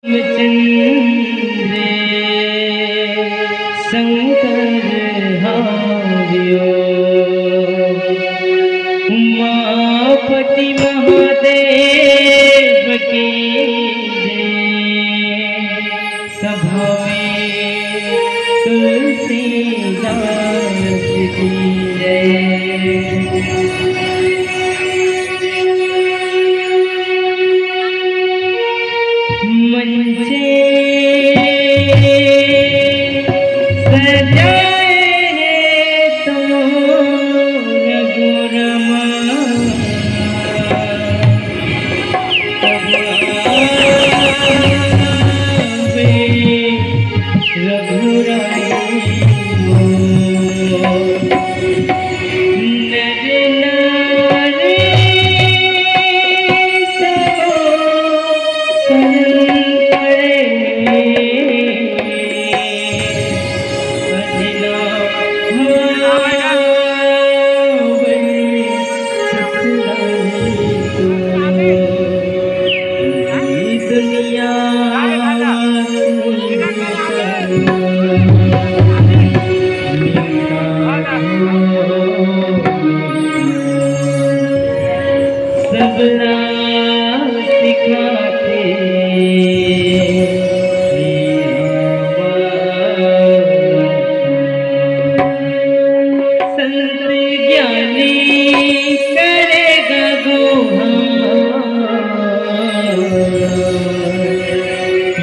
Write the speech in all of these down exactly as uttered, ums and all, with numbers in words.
चंद्र शंकर हरिओ। उमापति महादेव की जय। सभा में तुलसीदास की जय। मंचे सजाए है तो रघुरमा। सबला सिखाथे संत ज्ञानी करेगा गुहार।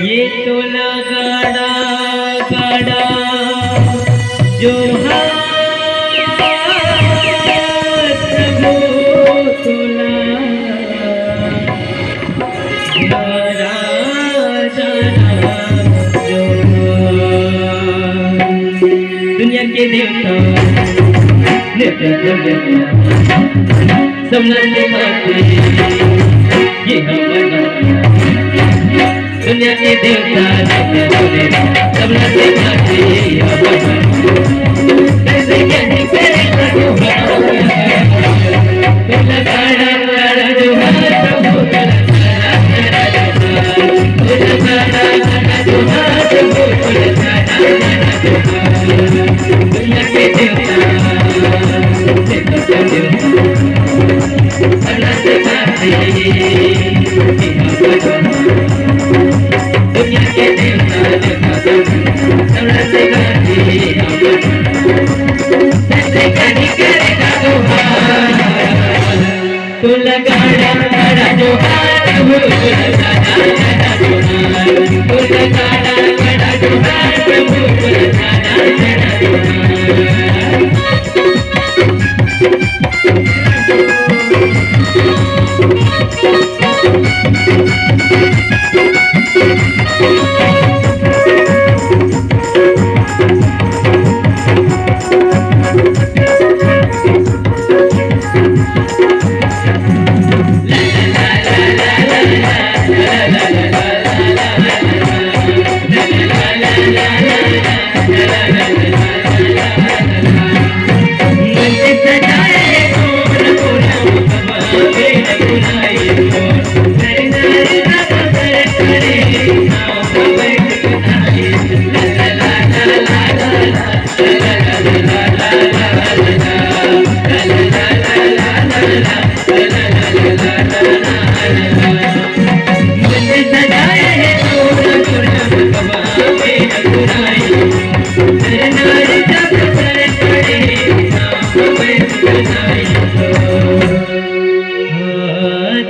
ये तोला गाड़ा गाड़ा जोहार प्रभु तोला। दुनिया के देवता, देवता, देवता, सबला सिखाथे, ये हमारा। दुनिया के देवता, देवता, सबला सिखाथे, ये हमारा।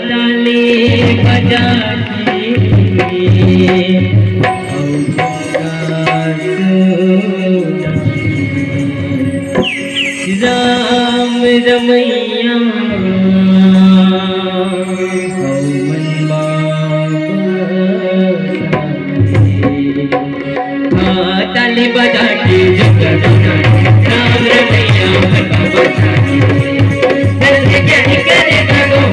ताली बजा के राम रमैया हौ मन बाबा। हाँ, ताली बजा के जय जय राम रमैया हौ मन बाबा। जल्दी जल्दी करे करो हाँ।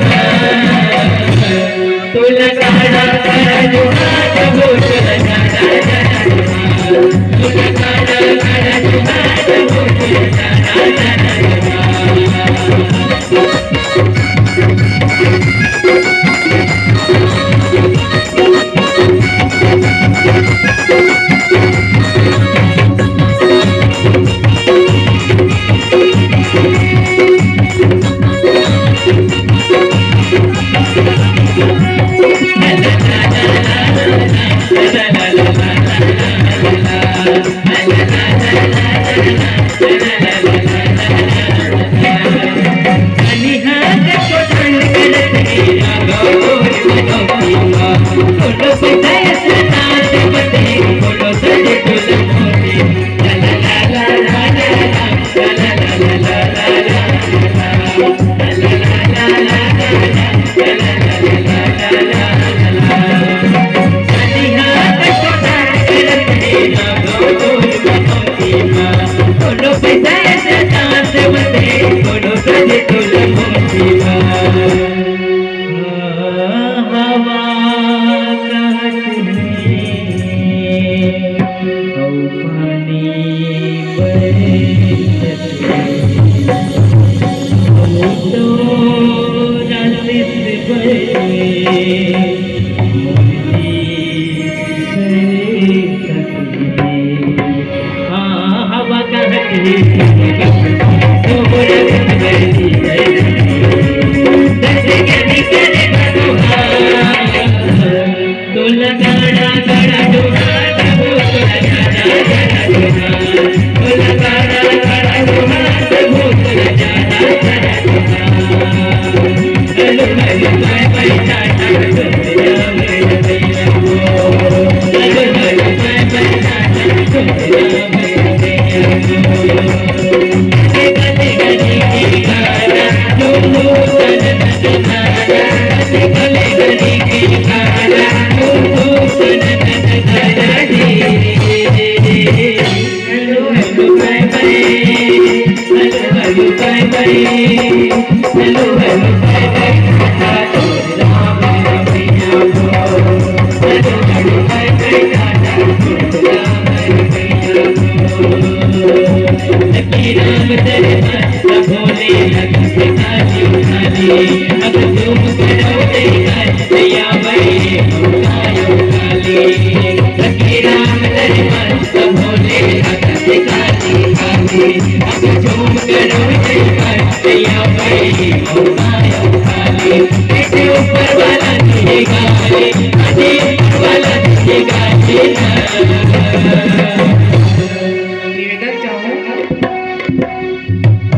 निवेदन चाहूँ,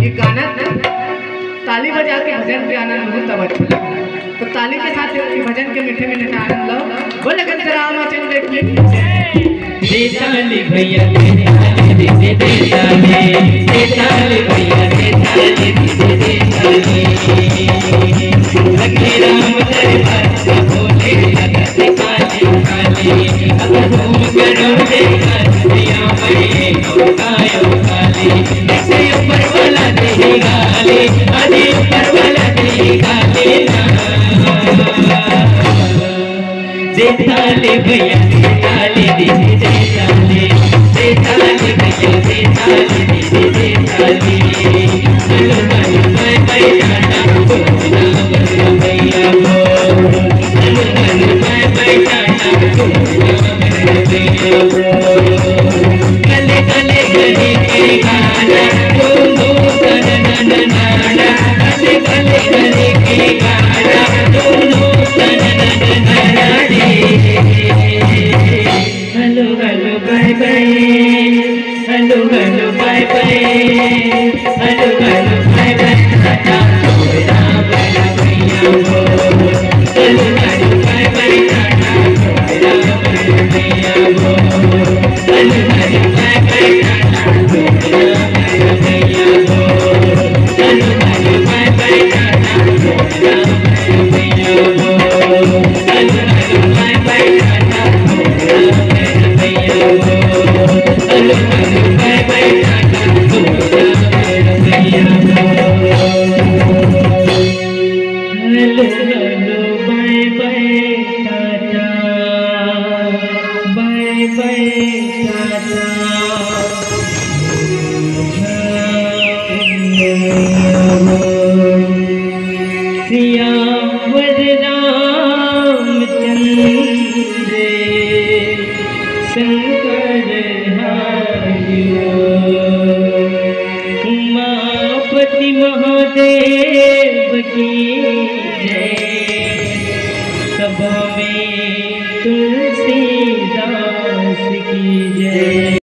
ये गाना ताली बजा के भजन के आनंद लो, तब अच्छा लगता है। तो ताली के साथ ये भजन के मीठे मीठे आनंद लो। बोले गंज रामचंद्र की जय। दे ताली भैया, दे ताली, दे दे, दे ताली, दे ताली भैया, दे ताली, दे दे, दे ताली। लगे राम दरबार का बोले लगा दे ताली, ताली। अब धूम करो दे ताली, भैया भाई, गायो ताली। ऐसे ऊपर वाला दे गाली, अरे ऊपर वाला दे गाली ना। दे ताली भैया, दे ताली दीदी, दे ताली, दे ताली भैया, दे ताली दीदी, दे ताली। हेलो, हेलो, बाय बाय, टाटा, गुड नाइट भैया हो। हेलो, हेलो, बाय बाय, टाटा, गुड नाइट भैया हो। काले काले घड़ी के काला, तुम हो तन नन नाला। काले काले घड़ी के काला, तुम हो तन नन नाला रे। हेलो हेलो बाय बाय, हेलो हेलो बाय बाय, हेलो हेलो बाय बाय, टाटा, राम राम भैया हो। हेलो हेलो बाय बाय, टाटा, राम राम भैया हो। हेलो हेलो बाय बाय, टाटा, राम राम भैया हो। हेलो हेलो बाय बाय, टाटा, राम राम भैया हो। हेलो हेलो बाय बाय, टाटा, राम राम भैया हो। हेलो हेलो बाय बाय, टाटा, राम राम भैया हो। हेलो हेलो बाय बाय, टाटा, बाय बाय, टाटा। सियावर रामचंद्र शंकर हरि। उमापति महादेव की जय। सभा में तुलसीदास की जय।